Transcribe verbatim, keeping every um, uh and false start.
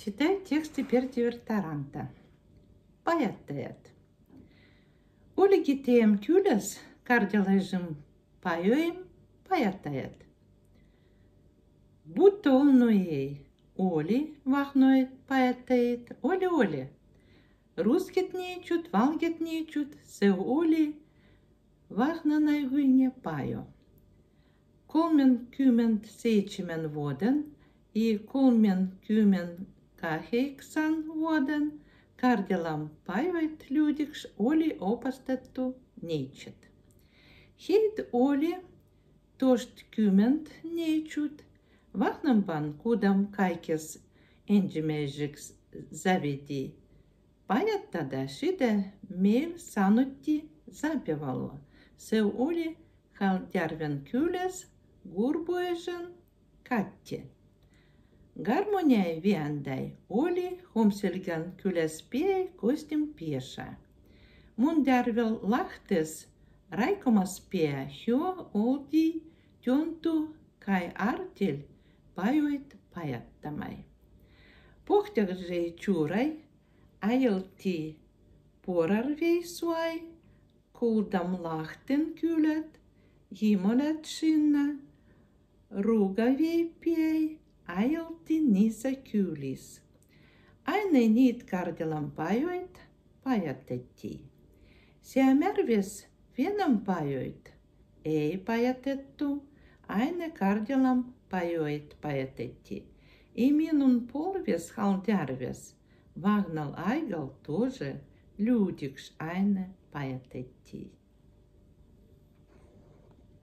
Читаю текст Берти Вертаранта. Паятаят. Олиги теем кюляс кардялаижим паёим паятаят. Будто олноей Оли вахноид паятаид: оли, оли. Русскет неечут, валгет неечут, сэв Оли вахнанай гуйне паё. Колменкюмен сеичемен воден и колменкюмен кахейксан воден кардялам паёид людикш Оли опастетту неечет. Хейд Оли тошткюмент неечут, вахнамбан кудам кайкес энджимежикс заведи. Паяттада шида мейл санутти запевало, сэв Оли халдярвен кюляс гурбуэжен катте. Гармоняй виандай Оли хомсельган кюляс пеяй костим пеша. Мун дярвел лахтес райкомас пеа хё олдий тёнту кай артель паёид паяттамай. Похтягжей чурай аялти порарвей суай, кулдам лахтен кюляд, гимоляд шинна, ругавей пеяй аялти ниса кюляс. Айнай ниид кардялам паёид паятетти. Сиа мярвес венам паёид эй паятетту, айнай кардялам паёид паятетти. И минун полвес халдярвес вагнал айгал тоже людикш айнай паятетти.